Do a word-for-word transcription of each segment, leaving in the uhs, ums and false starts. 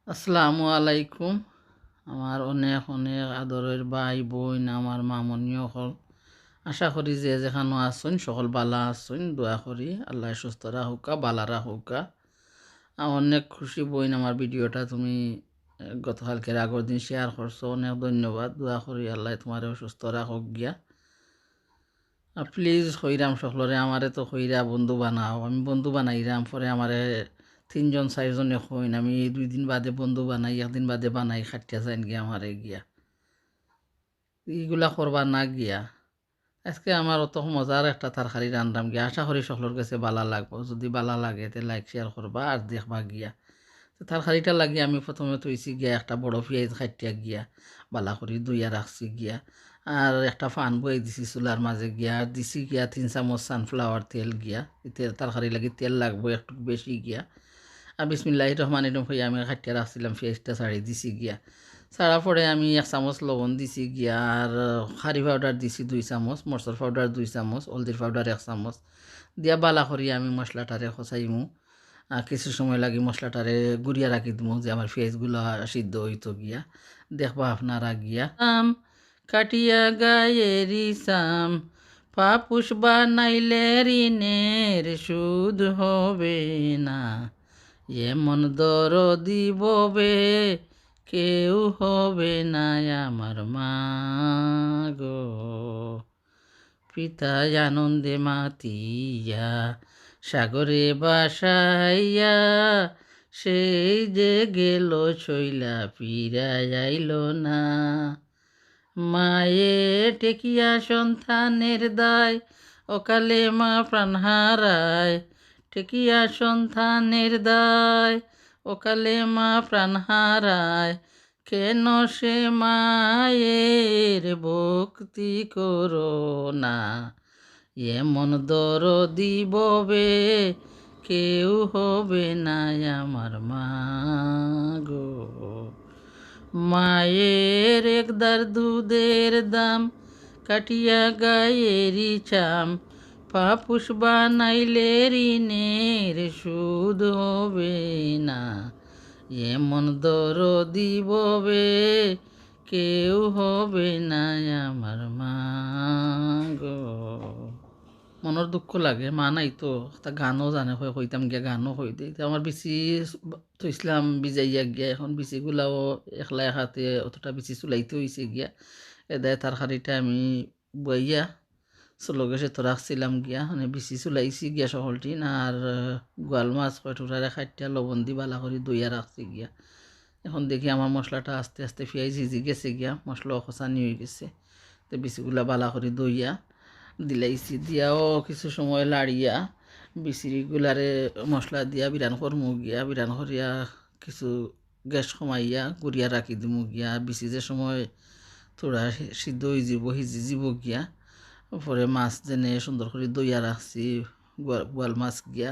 আসসালামু আলাইকুম। আমার অনেক অনেক আদরের ভাই বইন, আমার মামনি অকল, আশা করি যে যেখানো আছইন সকল বালা আছইন। দোয়া করি আল্লায় সুস্থ রাখউক্কা, বালা রাখউক্কা। আর অনেক খুশি বইন, আমার ভিডিওটা তুমি, এ, গতকালকের আগর দিন শেয়ার করছো, অনেক ধন্যবাদ। দোয়া করি আল্লায় তুমারেও সুস্থ রাখউক গিয়া। আর প্লিজ কইরাম সকলরে, আমারে তো কইরা বন্ধু বানাও, আমি বন্ধু বানাইরাম, পরে আমারে তিনজন চাইরজনে কইন আমি দুই দিন বাদে বন্ধু বানাই, একদিন বাদে বানাই, কাটিয়া যাইন গিয়া আমারে গিয়া। ইগুলা করবা না গিয়া। আজকে আমার অত মজার একটা তরকারি রানরাম গিয়া, আশা করি সকলর গেছে বালা লাগবো। যদি বালা লাগে তে লাইক শেয়ার করবা আর দেখবা গিয়া। তো তরকারিটা লাগি আমি প্রথমে থইছি গিয়া একটা বড় পিয়াইজ কাটিয়া গিয়া, বালা করি ধইয়া রাখছি গিয়া। আর একটা pan বওয়াই দিছি চুলার মাঝে গিয়া, আর দিছি গিয়া তিন চামচ সানফ্লাওয়ার তেল গিয়া। ইতে তরকারি লাগি তেল লাগবো একটু বেশি গিয়া। আর বিসমিল্লাহির রহমানির রহিম কইয়া আমি কাটিয়া রাখছিলাম, পিয়াইজটা ছাড়ি দিছি গিয়া। ছাড়া পরে আমি এক চামচ লবণ দিছি গিয়া, আর কারি পাউডার দিছি দুই চামচ, মরচর পাউডার দুই চামচ, হলদির পাউডার এক চামচ দিয়া বালা করি আমি মশলাটারে কষাইমু। আর কিছু সময় লাগি মশলাটারে গুড়িয়া রাখি দিমু, যে আমার পিয়াইজগুলা সিদ্ধ অইতো গিয়া। দেখবা আপনারা গিয়া। আম কাটিয়া গায়েরি চাম, পাপুষ বানাইলে ঋণের শোধ হবে না। এমন দরদি ববে কেউ হবে না আমার মা গো। পিতায় আনন্দে মাতিয়া সাগরে ভাসাইয়া, সেই যে গেল চইলা ফিরায় আইল না। মায়ে ঠেকিয়া সন্তানের দায়, অকালে মা প্রাণ হারায়। ঠেকিয়া সন্তানের দায়, অকালে মা প্রাণ হারায়। কেন সে মায়ের ভক্তি করো না? এমন দরদি ববে কেউ হবে না আমার মা গো। মায়ের এক দার দুধের দাম, কাটিয়া গায়েরি চাম, পাপুষ বানাইলে ঋণের শোধ হবে না। এমন দরদি ববে কেউ হবে না আমার মা গো। মনর দুঃখ লাগে, মা নাই তো। একটা গানও জানে কয়, কইতাম গিয়া গানও কই দেই। তে আমার বিচি থইছলাম ভিজাইয়া গিয়া, এখন বিচিগুলাও একলা এক হাতে অতটা বিচি চুলাইতে অইছে গিয়া। এদায় তরকারিটা আমি বইয়া চুলো গেছে তো রাখছিলাম গিয়া, মানে বিচি চুলাইছি গিয়া সকলটি। আর গোয়াল মাছ কয় টুকরারে কাটিয়া লবণ দি বালা করি ধইয়া রাখছি গিয়া। এখন দেখি আমার মশলাটা আস্তে আস্তে পিয়াইজ হিজি গেছে গিয়া, মশলাও কষানি অই গেছে। তে বিচিগুলা বালা করি ধইয়া দিলাইছি, দিয়াও কিছু সময় লাড়িয়া বিচিগুলারে মশলা দিয়া বিরান করমু গিয়া, বিরান করিয়া কিছু গ্যাস কমাইয়া গুড়িয়া রাখি দিমু গিয়া। বিচি যে সময় থুড়া সি-, সিদ্ধ অই যিবো, হিজি যিবো গিয়া, পরে মাছ যেনে সুন্দর করি ধইয়া রাখছি, গোয়া-, গোয়াল মাছ গিয়া,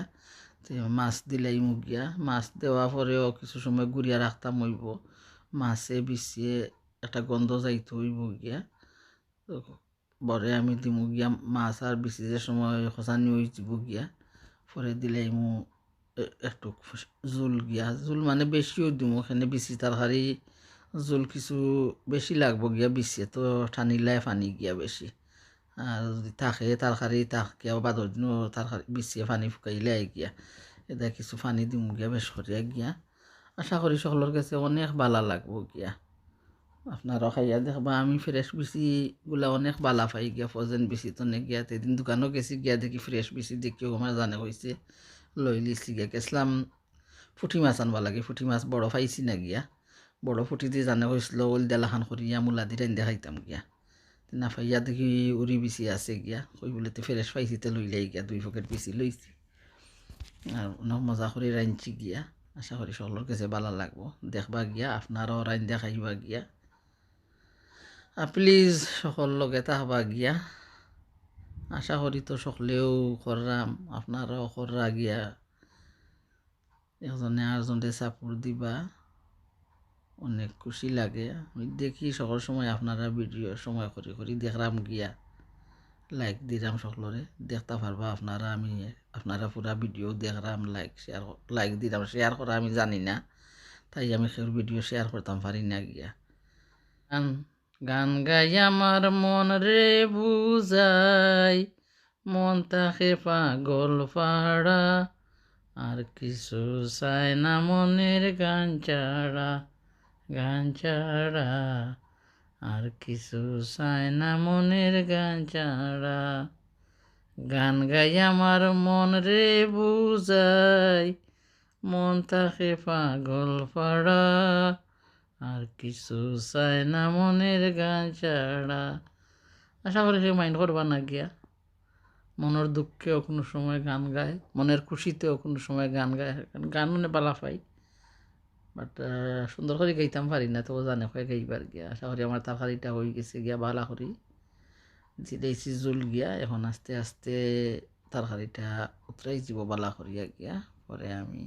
তে মাছ দিলাইমু গিয়া। মাছ দেওয়া পরেও কিছু সময় গুড়িয়া রাখতাম অইবো। মাছে বিচিয়ে একটা গন্ধ যাইতো অইবো গিয়া। তো পরে আমি দিমু গিয়া মাছ আর বিচি যে সময় কষানি অই যিবো গিয়া, পরে দিলাইমু এ-, একটু খুশ-, জুল গিয়া। জুল মানে বেশিও দিমু, এখানে বিচি তরকারি জুল কিছু বেশি লাগবো গিয়া, বিচিয়ে তো টানিলায় পানি গিয়া বেশি। আর যদি থাকে তরকারি, থাকে আবার বাদর দিনও তরকারি বিচিয়ে পানি ফুকাইলায় গিয়া। এদায় কিছু পানি দিমু গিয়া বেশ করিয়া গিয়া। আশা করি সকলর গেছে অনেক বালা লাগবো গিয়া। আপনারাও খাইয়া দেখবা, আমি fresh বিচিগুলা অনেক বালা পাই গিয়া, frozen বিচি তো নে গিয়া, তেদিন দোকানো গেছি গিয়া দেখি fresh বিচি দেখিও আমার জানে কইছে, লই লিছি গিয়া। গেছলাম পুঁটি মাছ আনবা লাগি, পুঁটি মাছ বড় পাইছি না গিয়া, বড় পুঁটি দি জানে কইছিল, ওইল দেলাখান করিয়া মুলা দি রাইন্দা খাইতাম গিয়া। তে না পাইয়া দেখি উরি বিচি আছে গিয়া, কই বলে তে fresh পাইছি, তে লইলাই গিয়া, দুই প্যাকেট বিচি লইছি। আর অনেক মজা করি রাইনছি গিয়া, আশা করি সকলর গেছে বালা লাগবো। দেখবা গিয়া, আপনারাও রাইন্দা খাইবা গিয়া। আর please সকল লগে থাকবা গিয়া। আশা করি তো সকলেও কররাম, আপনারাও কররা গিয়া। একজনে আরজনরে support দিবা, অনেক খুশি লাগে। আমি দেখি সকল সময় আপনারা ভিডিও সময় করি করি দেখরাম গিয়া, like দিরাম সকলরে। দেখতা পারবা আপনারা, আমি আপনারা পুরা ভিডিও দেখরাম, like share, like dirham, share করা আমি জানি না। তাই আমি কেউর ভিডিও শেয়ার করতাম পারি না গিয়া। গান, গান গাই আমার মন রে বুঝাই, মন থাকে পাগল পাড়া, আর কিছু চায় না মনের গান ছাড়া, গান ছাড়া, আর কিছু চায় না মনের গান ছাড়া। গান গাই আমার মন রে বুঝাই, মন থাকে পাগল পাড়া, আর কিছু চায় না মনের গান ছাড়া। আশা করি কেউ মাইন্ড করবা না গিয়া। মনর দুঃখেও কুনু সময় গান গায়, মনর খুশিতেও কুনু সময় গান গায়। গান মানে বালা পাই, বাট সুন্দর করি গাইতাম পারি না, তো জানে কয় গাইবার গিয়া। আশা করি আমার তরকারিটা অই গেছে গিয়া বালা করি, দিলাইছি জুল গিয়া। এখন আস্তে আস্তে তরকারিটা উতরাই যিবো বালা করিয়া গিয়া, পরে আমি